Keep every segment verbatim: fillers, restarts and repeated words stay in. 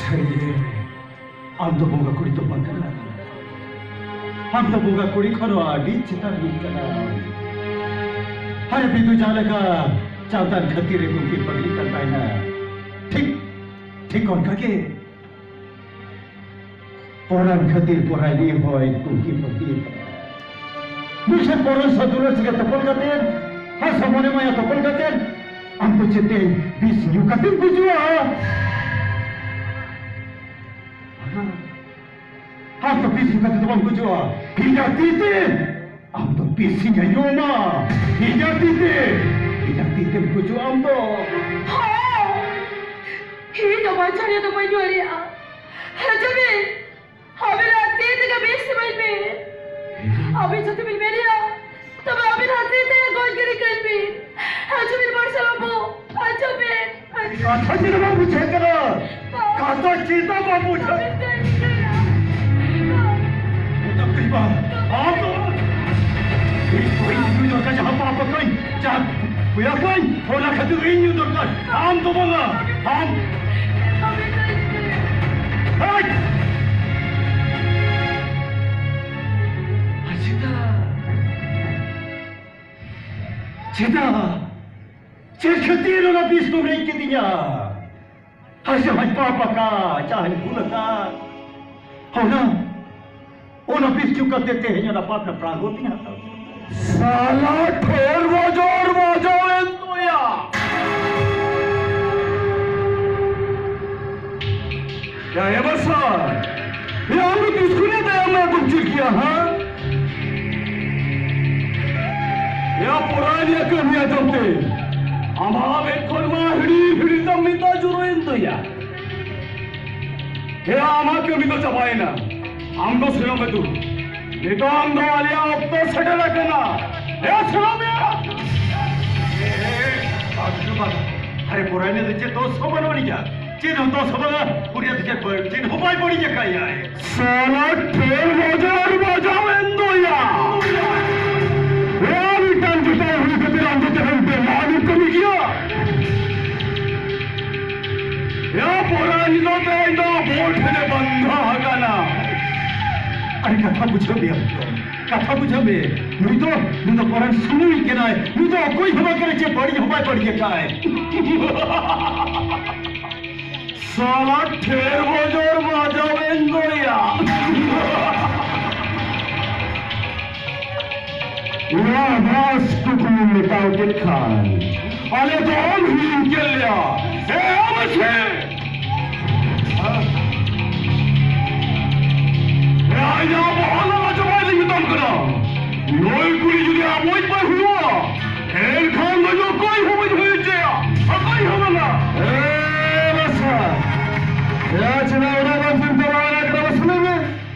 ᱥᱟᱹᱨᱤᱜᱮ, ᱟᱢ ᱫᱚ ᱵᱚᱸᱜᱟ ᱠᱩᱲᱤ ᱫᱚ ᱵᱟᱝ ᱠᱟᱱᱟ᱾ ᱟᱢ ᱫᱚ ᱵᱚᱸᱜᱟ ᱠᱩᱲᱤ ᱠᱷᱚᱱ ᱦᱚᱸ ᱟᱹᱰᱤ ᱪᱮᱛᱟᱱ ᱨᱤᱱᱤᱡ ᱠᱟᱱᱟ᱾ ᱟᱨᱮ ᱵᱤᱫᱩ, ᱡᱟᱦᱟᱸ ᱞᱮᱠᱟ ᱪᱟᱸᱫᱟᱱ ᱠᱷᱟᱹᱛᱤᱨ ᱨᱮ ᱠᱩᱝᱠᱤ ᱯᱟᱹᱜᱽᱞᱤ ᱠᱟᱱ ᱛᱟᱦᱮᱱᱟ, ᱴᱷᱤᱠ, ᱴᱷᱤᱠ ᱚᱱᱠᱟ ᱜᱮ ᱯᱚᱨᱟᱱ ᱠᱷᱟᱹᱛᱤᱨ ᱯᱚᱨᱟᱭᱱᱤ ᱦᱚᱸᱭ ᱠᱩᱝᱠᱤ ᱯᱟᱹᱜᱽᱞᱤ ᱠᱟᱱᱟ᱾ ᱢᱤᱫᱴᱮᱱ ᱯᱚᱨᱚᱱ ᱥᱟᱹᱫᱷᱩ ᱨᱮ ᱥᱤᱜᱮ ᱛᱚᱯᱚᱞ ᱠᱟᱛᱮ, ᱟᱨ ᱥᱚᱢᱚᱱᱮ ᱢᱟᱭᱟ ᱛᱚᱯᱚᱞ ᱠᱟᱛᱮ, ᱟᱢ ᱫᱚ ᱪᱮᱫ ᱛᱮ ᱵᱤᱥ ᱧᱩ ᱠᱟᱛᱮᱢ ᱜᱩᱡᱩᱜᱼᱟ? ᱟᱢ ᱫᱚ ᱵᱤᱥ ᱧᱩ ᱠᱟᱛᱮ ᱫᱚ ᱵᱟᱢ ᱜᱩᱡᱩᱜᱼᱟ᱾ ᱤᱧᱟᱹᱜ ᱛᱤ ᱛᱮ ᱟᱢ ᱫᱚ ᱵᱤᱥ ᱤᱧ ᱧᱩ ᱟᱢᱟ᱾ ᱤᱧᱟᱹᱜ ᱛᱤ ᱛᱮ, ᱤᱧᱟᱹᱜ ᱛᱤ ᱛᱮᱢ ᱜᱩᱡᱩᱜᱼᱟ ᱟᱢ ᱫᱚ᱾ ᱦᱚᱸ! ᱤᱧ ᱫᱚ ᱵᱟᱧᱪᱟᱣ ᱨᱮᱭᱟᱜ ᱫᱚ ᱵᱟᱹᱧ ᱫᱟᱲᱮᱭᱟᱜᱼᱟ᱾ ᱦᱤᱡᱩᱜ ᱢᱮ, ᱟᱵᱤᱱᱟᱜ ᱛᱤ ᱛᱮᱜᱮ ᱵᱤᱥ ᱮᱢᱟᱹᱧ ᱵᱤᱱ᱾ ᱟᱵᱤᱱ ᱡᱩᱫᱤ ᱵᱤᱱ ᱢᱮᱱᱮᱜᱼᱟ, ᱛᱚᱵᱮ ᱟᱵᱤᱱᱟᱜ ᱛᱤ ᱛᱮ ᱜᱚᱡ ᱜᱤᱰᱤ ᱠᱟᱹᱧ ᱵᱤᱱ᱾ ᱦᱤᱡᱩᱜ ᱵᱤᱱ ᱢᱟᱨᱥᱟᱞ ᱵᱟᱹᱵᱩ, ᱦᱤᱡᱩᱜ ᱵᱤᱱ᱾ ᱠᱟᱛᱷᱟ ᱪᱮᱫ ᱵᱟᱢ ᱵᱩᱡᱷᱟᱹᱣ ᱠᱟᱱᱟ? ᱠᱟᱛᱷᱟ ᱪᱮᱫ ᱵᱟᱢ ᱵᱩᱡᱷᱟᱹᱣ? ᱟᱵᱤᱱ ᱪᱮᱫ ᱵᱤᱱ ᱪᱤᱠᱟᱹᱭᱟ? ᱢᱮᱛᱟ ᱠᱚᱣᱟᱧ ᱵᱟᱝ, ᱟᱢ ᱫᱚ ᱤᱧ ᱠᱚᱭ ᱧᱩ ᱫᱚᱨᱠᱟᱨ, ᱡᱟᱦᱟᱸ ᱯᱟᱯ ᱠᱟᱹᱧ, ᱡᱟᱦᱟᱸ ᱦᱩᱭᱟ ᱠᱟᱹᱧ, ᱚᱱᱟ ᱠᱷᱟᱹᱛᱤᱨ ᱤᱧ ᱧᱩ ᱫᱚᱨᱠᱟᱨ, ᱟᱢ ᱫᱚ ᱵᱟᱝᱟ, ᱟᱢ᱾ ᱦᱮᱭ! ᱟᱨ ᱪᱮᱫᱟᱜ? ᱪᱮᱫᱟᱜ? ᱪᱮᱫ ᱠᱷᱟᱹᱛᱤᱨ ᱚᱱᱟ ᱵᱤᱥ ᱫᱚᱢ ᱨᱮᱡ ᱠᱤᱫᱤᱧᱟ? ᱟᱨ ᱡᱟᱦᱟᱸᱧ ᱯᱟᱯ ᱟᱠᱟᱫ, ᱡᱟᱦᱟᱸᱧ ᱵᱷᱩᱞ ᱟᱠᱟᱫ, ᱚᱱᱟ, ᱚᱱᱟ ᱵᱤᱥ ᱧᱩ ᱠᱟᱛᱮ ᱛᱮᱦᱮᱧ ᱚᱱᱟ ᱯᱟᱯ ᱨᱮᱱᱟᱜ ᱯᱨᱟᱭᱚᱥᱪᱤᱛ ᱤᱧ ᱦᱟᱛᱟᱣ ᱠᱮᱫᱟ᱾ ᱥᱟᱞᱟ ᱴᱷᱮᱨ ᱵᱚᱡᱚᱨ ᱵᱟᱡᱟᱣ ᱮᱱ ᱫᱚᱭᱟ᱾ ᱭᱟ, ᱮ ᱵᱟᱥᱟ, ᱭᱟ, ᱟᱢ ᱫᱚ ᱛᱤᱥ ᱠᱷᱚᱱᱟᱜ ᱫᱟᱭᱟ ᱢᱟᱭᱟ ᱫᱚᱢ ᱪᱮᱫ ᱠᱮᱜᱼᱟ, ᱦᱮᱸ? ᱭᱟ, ᱯᱚᱨᱟᱭ ᱨᱮᱭᱟᱜ ᱠᱟᱹᱢᱤ ᱟᱸᱡᱚᱢ ᱛᱮ ᱟᱢᱟᱜ ᱢᱮᱫ ᱠᱷᱚᱱ ᱢᱟ ᱦᱤᱰᱤᱨ ᱦᱤᱰᱤᱨ ᱛᱟᱢ ᱢᱮᱫ ᱫᱟᱜ ᱡᱚᱨᱚᱭᱮᱱ ᱫᱚᱭᱟ᱾ ᱦᱮ, ᱟᱢᱟᱜ ᱠᱟᱹᱢᱤ ᱫᱚ ᱪᱟᱵᱟᱭᱮᱱᱟ᱾ ᱟᱢ ᱫᱚ ᱥᱮᱱᱚᱜ ᱢᱮ ᱛᱚ᱾ ᱱᱤᱛᱚᱝ ᱫᱚ ᱟᱞᱮᱭᱟᱜ ᱚᱠᱛᱚ ᱥᱮᱴᱮᱨ ᱟᱠᱟᱱᱟ᱾ ᱦᱮ, ᱥᱮᱱᱚᱜ ᱢᱮ᱾ ᱮ, ᱮ, ᱵᱟᱝ, ᱵᱟᱝ᱾ ᱟᱨᱮ, ᱯᱚᱨᱟᱭᱱᱤ ᱫᱚ ᱪᱮᱫ ᱫᱚᱥ ᱦᱚᱸ ᱵᱟᱹᱱᱩᱜ ᱟᱹᱱᱤᱡᱟ? ᱪᱮᱫ ᱦᱚᱸ ᱫᱚᱥ ᱦᱚᱸ ᱵᱟᱝᱟ᱾ ᱩᱱᱤᱭᱟᱜ ᱫᱚ ᱪᱮᱫ, ᱪᱮᱫ ᱦᱚᱸ ᱵᱟᱭ ᱵᱟᱹᱲᱤᱡ ᱟᱠᱟᱫᱼᱟᱭ᱾ ᱥᱟᱞᱟ ᱴᱷᱮᱨ ᱵᱟᱡᱟᱨ ᱵᱟᱡᱟᱣ ᱮᱱ ᱫᱚᱭᱟ᱾ ᱮ, ᱢᱤᱫᱴᱟᱝ ᱡᱚᱴᱟᱣ ᱦᱩᱭ ᱠᱟᱛᱮ ᱟᱢ ᱫᱚ ᱛᱮᱦᱮᱧ ᱵᱮᱢᱟᱱ ᱮᱢ ᱠᱟᱹᱢᱤ ᱜᱮᱭᱟ? ᱮ, ᱯᱚᱨᱟᱭ ᱤᱧ ᱫᱚ ᱛᱮᱦᱮᱧ ᱫᱚ ᱵᱳᱴ ᱨᱮ ᱵᱟᱸᱫᱷᱟ ᱟᱠᱟᱱᱟ᱾ ᱟᱨ ᱠᱟᱛᱷᱟ ᱵᱩᱡᱷᱟᱹᱣ ᱢᱮ, ᱠᱟᱛᱷᱟ ᱵᱩᱡᱷᱟᱹᱣ ᱢᱮ᱾ ᱱᱩᱭ ᱫᱚ, ᱱᱩᱭ ᱫᱚ ᱯᱚᱨᱟᱱ ᱥᱩᱢᱩᱭ ᱠᱟᱱᱟᱭ᱾ ᱱᱩᱭ ᱫᱚ ᱚᱠᱚᱭ ᱦᱚᱸ ᱵᱟᱝ ᱠᱟᱱᱟᱭ, ᱪᱮ ᱵᱟᱹᱲᱤᱡ ᱦᱚᱸ ᱵᱟᱭ ᱵᱟᱹᱲᱤᱡ ᱟᱠᱟᱫ᱾ ᱥᱟᱞᱟ ᱴᱷᱮᱨ ᱵᱚᱡᱚᱨ ᱵᱟᱡᱟᱣᱮᱱ ᱫᱚᱭᱟ᱾ ᱱᱚᱣᱟ ᱵᱟᱥ ᱠᱩᱠᱢᱩ ᱢᱮᱴᱟᱣ ᱠᱮᱫ ᱠᱷᱟᱱ ᱟᱞᱮ ᱫᱚᱞ ᱦᱩᱭ ᱠᱮᱫ ᱞᱮᱭᱟ᱾ ᱦᱮᱸ, ᱟᱢ ᱥᱮ? ᱦᱮᱸ, ᱟᱡᱟᱜ ᱵᱚᱦᱚᱜ ᱞᱟᱜᱟ ᱪᱟᱵᱟᱭ ᱞᱟᱹᱜᱤᱫ ᱢᱮᱛᱟᱢ ᱠᱟᱱᱟ᱾ ᱱᱩᱭ ᱠᱩᱲᱤ ᱡᱩᱫᱤ ᱟᱵᱚᱭᱤᱡ ᱵᱟᱭ ᱦᱩᱭᱩᱜᱼᱟ, ᱮᱱᱠᱷᱟᱱ ᱫᱚ ᱚᱠᱚᱭ ᱦᱚᱸ ᱵᱟᱹᱧ ᱦᱩᱭ ᱦᱚᱪᱚᱭᱟ᱾ ᱚᱠᱚᱭ ᱦᱚᱸ ᱵᱟᱝᱟ᱾ ᱮ ᱵᱟᱥᱟ, ᱮ ᱪᱮᱫᱟᱜ ᱚᱱᱟ ᱵᱟᱝ ᱪᱤᱱᱛᱟᱹ ᱵᱟᱲᱟ ᱠᱟᱱᱟ? ᱵᱟᱥᱟ ᱞᱟᱹᱭ ᱢᱮ᱾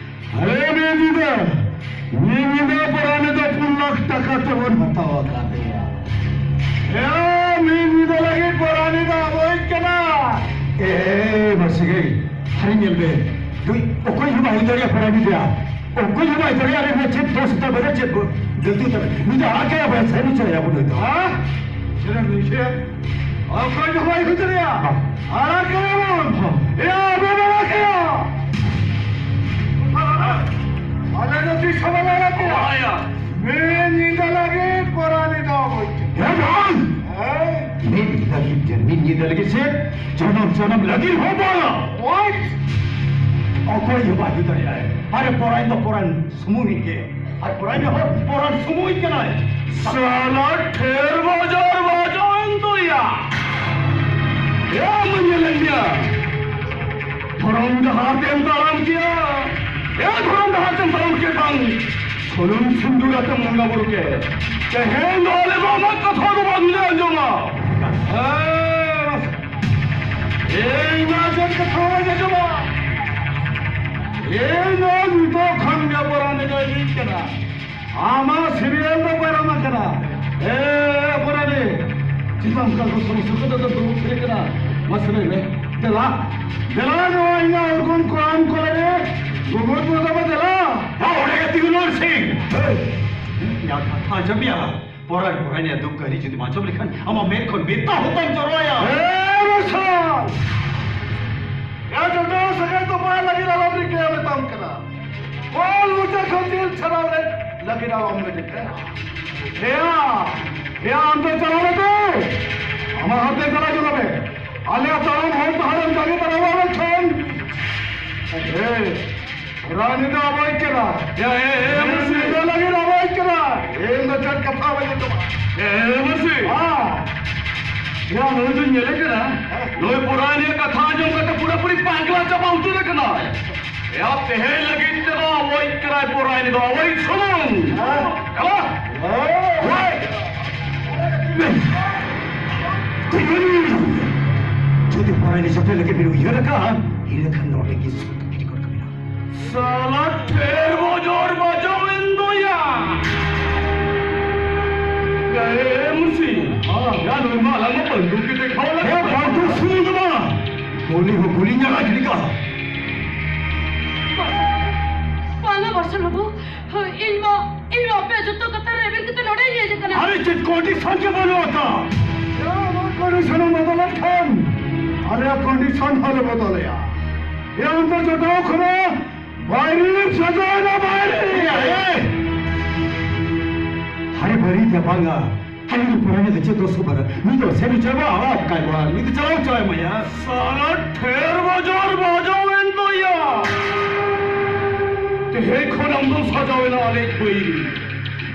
ᱟᱨᱮ ᱢᱤᱫ ᱧᱤᱫᱟᱹ, ᱢᱤᱫ ᱧᱤᱫᱟᱹ ᱯᱚᱨᱟᱱᱤ ᱫᱚ ᱯᱩᱱ ᱞᱟᱠᱷ ᱴᱟᱠᱟ ᱛᱮᱵᱚᱱ ᱦᱟᱛᱟᱣ ᱟᱠᱟᱫᱮᱭᱟ᱾ ᱮ, ᱢᱤᱫ ᱧᱤᱫᱟᱹ ᱞᱟᱹᱜᱤᱫ ᱯᱚᱨᱟᱱᱤ ᱫᱚ ᱟᱵᱚᱭᱤᱡ ᱠᱟᱱᱟ᱾ ᱮ, ᱢᱟᱥᱮ ᱜᱟᱹᱭ, ᱦᱟᱹᱨᱤ ᱧᱮᱞ ᱢᱮ᱾ ᱱᱩᱭ ᱚᱠᱚᱭ ᱦᱚᱸ ᱵᱟᱭ ᱦᱩᱭ ᱫᱟᱲᱮᱭᱟᱜᱼᱟ ᱯᱚᱨᱟᱱᱤ ᱫᱚ᱾ ᱚᱠᱚᱭ ᱦᱚᱸ ᱵᱟᱭ ᱫᱟᱲᱮᱭᱟᱜᱼᱟ᱾ ᱟᱨᱮ, ᱪᱮᱫ ᱫᱳᱥ ᱛᱟᱵᱮᱱᱟ, ᱪᱮᱫ ᱵᱚ-, ᱜᱟᱹᱞᱛᱤ ᱛᱟᱵᱮᱱᱟ? ᱱᱩᱭ ᱫᱚ ᱟᱲᱟᱜ ᱠᱟᱭᱟ ᱵᱚᱱ, ᱥᱟᱹᱨᱤ ᱪᱟᱞᱟᱭᱟ ᱵᱚᱱ ᱱᱩᱭ ᱫᱚ᱾ ᱦᱮᱸ? ᱪᱮᱫ ᱮᱢ ᱞᱟᱹᱭ ᱠᱮᱫᱟ? ᱚᱠᱚᱭ ᱦᱚᱸ ᱵᱟᱭ ᱦᱩᱭ ᱫᱟᱲᱮᱭᱟᱜᱼᱟ᱾ ᱦᱚᱸ᱾ ᱟᱲᱟᱜ ᱠᱟᱭᱟ ᱵᱚᱱ᱾ ᱦᱚᱸ᱾ ᱮᱭᱟ, ᱟᱵᱚ ᱵᱚᱱ ᱟᱲᱟᱜ ᱠᱟᱭᱟ᱾ ᱟᱞᱮ ᱫᱚ ᱛᱤᱥ ᱦᱚᱸ ᱵᱟᱞᱮ ᱟᱲᱟᱜ ᱠᱚᱣᱟ᱾ ᱦᱳᱭᱟ᱾ ᱢᱤᱫ ᱧᱤᱫᱟᱹ ᱞᱟᱹᱜᱤᱫ ᱯᱚᱨᱟᱱᱤ ᱫᱚ ᱵᱟᱹᱧ ᱦᱮᱸ, ᱵᱟᱝ᱾ ᱦᱮᱸ᱾ ᱢᱤᱫ ᱧᱤᱫᱟᱹ ᱞᱟᱹᱜᱤᱫ ᱪᱮᱫ? ᱢᱤᱫ ᱧᱤᱫᱟᱹ ᱞᱟᱹᱜᱤᱫ ᱪᱮᱫ? ᱡᱚᱱᱚᱢ ᱡᱚᱱᱚᱢ ᱞᱟᱹᱜᱤᱫ ᱦᱚᱸ ᱵᱟᱝᱟ᱾ ᱚᱠᱚᱭ ᱦᱚᱸ ᱵᱟᱭ ᱦᱩᱭ ᱫᱟᱲᱮᱭᱟᱜᱼᱟ᱾ ᱟᱨᱮ ᱯᱚᱨᱟᱱ ᱫᱚ ᱯᱚᱨᱟᱱ ᱥᱩᱢᱩᱝ ᱜᱮ᱾ ᱟᱨ ᱯᱚᱨᱟᱱ ᱦᱚᱸ ᱯᱚᱨᱟᱱ ᱥᱩᱢᱩᱝ ᱠᱟᱱᱟᱭ᱾ ᱥᱟᱞᱟ ᱴᱷᱮᱨ ᱵᱟᱡᱟᱨ ᱵᱟᱡᱟᱣᱮᱱ ᱫᱚᱭᱟ᱾ ᱮ ᱢᱟᱹᱧ ᱧᱮᱞᱮᱫ ᱢᱮᱭᱟ᱾ ᱫᱷᱚᱨᱚᱢ ᱰᱟᱦᱟᱨ ᱛᱮᱢ ᱛᱟᱲᱟᱢ ᱠᱮᱭᱟ᱾ ᱮ ᱫᱷᱚᱨᱚᱢ ᱰᱟᱦᱟᱨ ᱛᱮᱢ ᱛᱟᱲᱟᱢ ᱠᱮ ᱵᱟᱝ᱾ ᱥᱩᱱᱩᱢ ᱥᱤᱸᱫᱩᱨ ᱟᱛᱮ ᱵᱚᱸᱜᱟ ᱵᱩᱨᱩ ᱠᱮ᱾ ᱛᱮᱦᱮᱧ ᱫᱚ ᱟᱞᱮ ᱫᱚ ᱟᱢᱟᱜ ᱠᱟᱛᱷᱟ ᱫᱚ ᱵᱟᱝᱞᱮ ᱟᱸᱡᱚᱢᱟ᱾ ᱦᱮᱸ, ᱤᱧ ᱢᱟ ᱪᱮᱫ ᱠᱟᱛᱷᱟ ᱦᱚᱸ ᱵᱟᱹᱧ ᱟᱸᱡᱚᱢᱟ᱾ ᱤᱧ ᱫᱚ ᱱᱤᱛᱚᱜ ᱠᱷᱚᱱ ᱜᱮ ᱯᱚᱨᱟᱱᱤ ᱫᱚ ᱤᱧ ᱠᱟᱱᱟ᱾ ᱟᱢᱟᱜ serial ᱫᱚ ᱯᱟᱨᱚᱢ ᱟᱠᱟᱱᱟ᱾ ᱮ, ᱯᱚᱨᱟᱱᱤ, ᱪᱮᱫᱟᱜ ᱚᱱᱠᱟ ᱠᱚ ᱥᱚᱢᱚᱥᱥᱟ ᱠᱟᱛᱮ ᱫᱚ ᱫᱩᱲᱩᱵ ᱛᱷᱤᱨ ᱠᱟᱱᱟ? ᱢᱟᱥᱮ ᱞᱟᱹᱭ ᱢᱮ᱾ ᱫᱮᱞᱟ, ᱫᱮᱞᱟ, ᱱᱚᱣᱟ ᱤᱧᱟᱜ ᱩᱨᱜᱩᱢ ᱠᱚ ᱟᱢ ᱠᱚ ᱞᱟᱹᱜᱤᱫ ᱜᱩᱜᱩᱞ ᱯᱮ ᱫᱚ ᱫᱮᱞᱟ᱾ ᱦᱮᱸ, ᱚᱸᱰᱮ ᱜᱮ ᱛᱤᱸᱜᱩ ᱱᱚᱨᱥᱤᱝ᱾ ᱦᱮᱸ, ᱤᱧᱟᱜ ᱠᱟᱛᱷᱟ ᱟᱸᱡᱚᱢ ᱢᱮᱭᱟ᱾ ᱯᱚᱨᱟᱱ, ᱯᱚᱨᱟᱱᱤᱭᱟᱜ ᱫᱩᱠ ᱠᱟᱹᱦᱱᱤ ᱡᱩᱫᱤᱢ ᱟᱸᱡᱚᱢ ᱞᱮᱠᱷᱟᱱ, ᱟᱢᱟᱜ ᱢᱮᱫ ᱠᱷᱚᱱ ᱢᱮᱫ ᱫᱟᱜ ᱦᱚᱸ ᱵᱟᱝ ᱡᱚᱨᱚᱜᱼᱟ᱾ ᱦᱮᱸ, ᱢᱟᱥᱮ᱾ ᱠᱮᱫᱟ ᱵᱟᱢ ᱢᱮᱱ ᱠᱮᱫᱟ᱾ ᱮᱭᱟ, ᱮᱭᱟ, ᱟᱢ ᱫᱚ ᱪᱟᱞᱟᱣ ᱞᱮᱠᱚ᱾ ᱟᱢᱟᱜ ᱦᱚᱨ ᱛᱮ ᱪᱟᱞᱟᱣ ᱡᱚᱝ ᱢᱮ᱾ ᱟᱞᱮᱭᱟᱜ ᱛᱟᱲᱟᱢ ᱦᱚᱨ ᱰᱟᱦᱟᱨ ᱮᱢ ᱡᱟᱸᱜᱮ ᱛᱟᱲᱟᱢᱟ ᱢᱮᱱᱠᱷᱟᱱ᱾ ᱮ, ᱨᱟᱱᱤ ᱫᱚ ᱟᱵᱚᱭᱤᱡ ᱠᱟᱱᱟ᱾ ᱮ, ᱮ, ᱮ, ᱢᱟᱹᱥᱤ᱾ ᱨᱟᱱᱤ ᱫᱚ ᱞᱟᱹᱜᱤᱫ ᱟᱵᱚᱭᱤᱡ ᱠᱟᱱᱟ᱾ ᱤᱧ ᱫᱚ ᱪᱮᱫ ᱠᱟᱛᱷᱟ ᱵᱟᱹᱧ ᱟᱸᱡᱚᱢᱟ᱾ ᱮ, ᱮ, ᱢᱟᱹᱥᱤ᱾ ᱦᱮᱸ᱾ ᱮᱭᱟ, ᱱᱩᱭ ᱫᱚᱧ ᱧᱮᱞᱮ ᱠᱟᱱᱟ᱾ ᱱᱩᱭ ᱯᱚᱨᱟᱭᱱᱤᱭᱟᱜ ᱠᱟᱛᱷᱟ ᱟᱸᱡᱚᱢ ᱠᱟᱛᱮ ᱯᱩᱨᱟᱹᱯᱩᱨᱤ ᱯᱟᱜᱽᱞᱟ ᱪᱟᱵᱟ ᱩᱛᱟᱹᱨ ᱟᱠᱟᱱᱟᱭ᱾ ᱮᱭᱟ, ᱛᱮᱦᱮᱧ ᱞᱟᱹᱜᱤᱫ ᱛᱮᱫᱚ ᱟᱵᱚᱭᱤᱡ ᱠᱟᱱᱟᱭ ᱯᱚᱨᱟᱭᱱᱤ ᱫᱚ, ᱟᱵᱚᱭᱤᱡ ᱥᱩᱢᱩᱝ᱾ ᱦᱮᱸ᱾ ᱪᱟᱞᱟᱜ᱾ ᱦᱳᱭ᱾ ᱡᱩᱫᱤ ᱯᱚᱨᱟᱭᱱᱤ ᱡᱚᱴᱮᱫ ᱞᱟᱹᱜᱤᱫ ᱵᱤᱱ ᱩᱭᱦᱟᱹᱨ ᱟᱠᱟᱫᱼᱟ, ᱤᱱᱟᱹ ᱠᱷᱟᱱ ᱱᱚᱰᱮ ᱜᱮ ᱥᱩᱛ ᱠᱟᱹᱴᱤ ᱜᱚᱫ ᱠᱟᱵᱤᱱᱟ᱾ ᱥᱟᱞᱟ ᱴᱷᱮᱨ ᱵᱚᱡᱚᱨ ᱵᱟᱡᱟᱣᱮᱱ ᱫᱚᱭᱟ᱾ ᱮ ᱢᱩᱥᱤ, ᱦᱮᱸ᱾ ᱭᱟ ᱱᱩᱭ ᱢᱟ ᱟᱞᱟᱝ ᱢᱟ ᱵᱟᱱᱫᱩᱠ ᱜᱮ ᱫᱮᱠᱷᱟᱣ ᱞᱟᱜᱟᱣ᱾ ᱦᱮᱸ, ᱵᱟᱱᱫᱩᱠ ᱥᱩᱢᱩᱝ ᱫᱚ ᱵᱟᱝ, ᱜᱩᱞᱤ ᱦᱚᱸ ᱜᱩᱞᱤ ᱧᱟᱞᱟ ᱜᱤᱰᱤ ᱠᱟᱜᱼᱟ᱾ ᱵᱟᱝᱟ ᱵᱟᱥᱚᱱ ᱵᱟᱹᱵᱩ, ᱤᱧ ᱢᱟ, ᱤᱧ ᱢᱟ ᱟᱯᱮᱭᱟᱜ ᱡᱚᱛᱚ ᱠᱟᱛᱷᱟ ᱨᱮ ᱨᱮᱵᱮᱱ ᱠᱟᱛᱮ ᱱᱚᱰᱮᱧ ᱦᱮᱡ ᱟᱠᱟᱱᱟ᱾ ᱟᱨᱮ ᱪᱮᱫ ᱠᱚᱱᱰᱤᱥᱚᱱ ᱜᱮ ᱵᱟᱹᱱᱩᱜ ᱟᱠᱟᱫ᱾ ᱭᱟ, ᱟᱢᱟᱜ ᱠᱚᱱᱰᱤᱥᱚᱱ ᱮᱢ ᱵᱚᱫᱚᱞᱮᱫ ᱠᱷᱟᱱ ᱟᱞᱮᱭᱟᱜ ᱠᱚᱱᱰᱤᱥᱚᱱ ᱦᱚᱸᱞᱮ ᱵᱚᱫᱚᱞᱮᱭᱟ᱾ ᱭᱟ, ᱟᱢ ᱫᱚ ᱡᱚᱴᱟᱣ ᱠᱷᱚᱱᱟᱜ ᱵᱟᱭᱨᱤ ᱥᱟᱡᱟᱣᱱᱟ ᱵᱟᱭᱨᱤ᱾ ᱮ! ᱦᱟᱭ ᱵᱟᱹᱲᱤᱡ ᱫᱚ ᱵᱟᱝᱟ᱾ ᱦᱟᱭ ᱩᱱᱤ ᱯᱚᱨᱟᱭᱱᱤ ᱫᱚ ᱪᱮᱫ ᱫᱚᱥ ᱦᱚᱸ ᱵᱟᱹᱱᱩᱜ᱾ ᱱᱩᱭ ᱫᱚ ᱥᱮᱱ ᱦᱚᱪᱚᱭ ᱢᱟ, ᱟᱲᱟᱜ ᱠᱟᱭ ᱢᱟ᱾ ᱱᱩᱭ ᱫᱚ ᱪᱟᱞᱟᱣ ᱦᱚᱪᱚᱭ ᱢᱟ ᱭᱟ᱾ ᱥᱟᱞᱟ ᱴᱷᱮᱨ ᱵᱚᱡᱚᱨ ᱵᱟᱡᱟᱣᱮᱱ ᱫᱚᱭᱟ᱾ ᱛᱮᱦᱮᱧ ᱠᱷᱚᱱ ᱟᱢ ᱫᱚ ᱥᱟᱡᱟᱣᱮᱱᱟ ᱟᱞᱮ ᱵᱟᱹᱭᱨᱤ᱾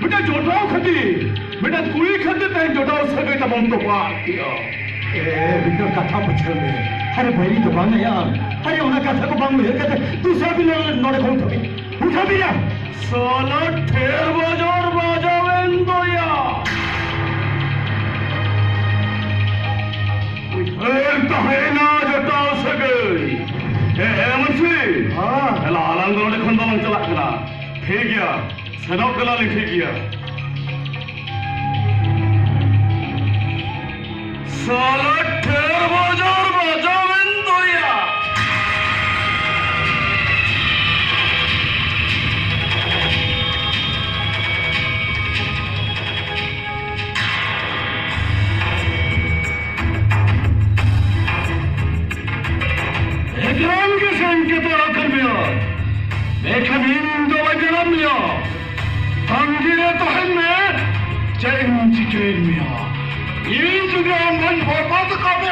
ᱢᱤᱫᱴᱟᱝ ᱡᱚᱴᱟᱣ ᱠᱷᱟᱹᱛᱤᱨ, ᱢᱤᱫᱴᱟᱝ ᱠᱩᱲᱤ ᱠᱷᱟᱹᱛᱤᱨ ᱛᱮᱦᱮᱧ ᱡᱚᱴᱟᱣ ᱥᱟᱹᱜᱟᱹᱭ ᱛᱟᱵᱚᱱ ᱛᱚᱯᱟᱜ ᱠᱮᱜᱼᱟ᱾ ᱮ, ᱵᱤᱠᱨᱚᱢ, ᱠᱟᱛᱷᱟ ᱵᱩᱡᱷᱟᱹᱣ ᱢᱮ᱾ ᱟᱨᱮ, ᱵᱟᱹᱭᱨᱤ ᱫᱚ ᱵᱟᱝ ᱭᱟ᱾ ᱟᱨᱮ, ᱚᱱᱟ ᱠᱟᱛᱷᱟ ᱠᱚ ᱵᱟᱝ ᱩᱭᱦᱟᱹᱨ ᱠᱟᱛᱮ ᱫᱩᱥᱨᱟ ᱵᱤᱱ ᱞᱟᱹᱭ ᱱᱚᱰᱮ ᱠᱷᱚᱱ ᱩᱴᱷᱟᱹᱣ ᱵᱤᱱ᱾ ᱩᱴᱷᱟᱹᱣ ᱵᱤᱱ ᱭᱟ᱾ ᱥᱟᱞᱟ ᱴᱷᱮᱨ ᱵᱟᱡᱟᱨ ᱵᱟᱡᱟᱣᱮᱱ ᱫᱚᱭᱟ᱾ ᱩᱭᱦᱟᱹᱨ ᱛᱟᱦᱮᱸᱭᱮᱱᱟ ᱡᱚᱴᱟᱣ ᱥᱟᱹᱜᱟᱹᱭ᱾ ᱮ, ᱮ, ᱢᱟᱹᱱᱥᱤ᱾ ᱦᱮᱸ᱾ ᱮᱞᱟ, ᱟᱞᱟᱝ ᱫᱚ ᱱᱚᱰᱮ ᱠᱷᱚᱱ ᱫᱚ ᱵᱟᱝ ᱪᱟᱞᱟᱜ ᱠᱟᱱᱟ᱾ ᱴᱷᱤᱠ ᱜᱮᱭᱟ᱾ ᱥᱮᱱᱚᱜ ᱠᱟᱱᱟᱞᱤᱧ, ᱴᱷᱤᱠ ᱜᱮᱭᱟ᱾ ᱥᱟᱞᱟ ᱴᱷᱮᱨ ᱵᱟᱡᱟᱨ ᱵᱟᱡᱟᱣᱮᱱ ᱫᱚᱭᱟ᱾ ᱮᱠᱟᱞ ᱜᱮ ᱥᱮᱱ ᱠᱟᱛᱮ ᱟᱠᱟᱱ ᱢᱮᱭᱟ᱾ ᱢᱮᱱᱠᱷᱟᱱ ᱤᱧ ᱫᱚ ᱵᱟᱹᱧ ᱧᱟᱢ ᱢᱮᱭᱟ᱾ ᱛᱟᱺᱜᱤ ᱨᱮ ᱛᱟᱦᱮᱱ ᱢᱮ᱾ ᱪᱮᱫ ᱤᱧ ᱪᱤᱠᱟᱹᱭᱮᱫ ᱢᱮᱭᱟ? ᱤᱧ ᱡᱩᱫᱤ ᱟᱢ ᱦᱚᱧ ᱵᱚᱨᱵᱟᱫ ᱠᱟᱜ ᱢᱮ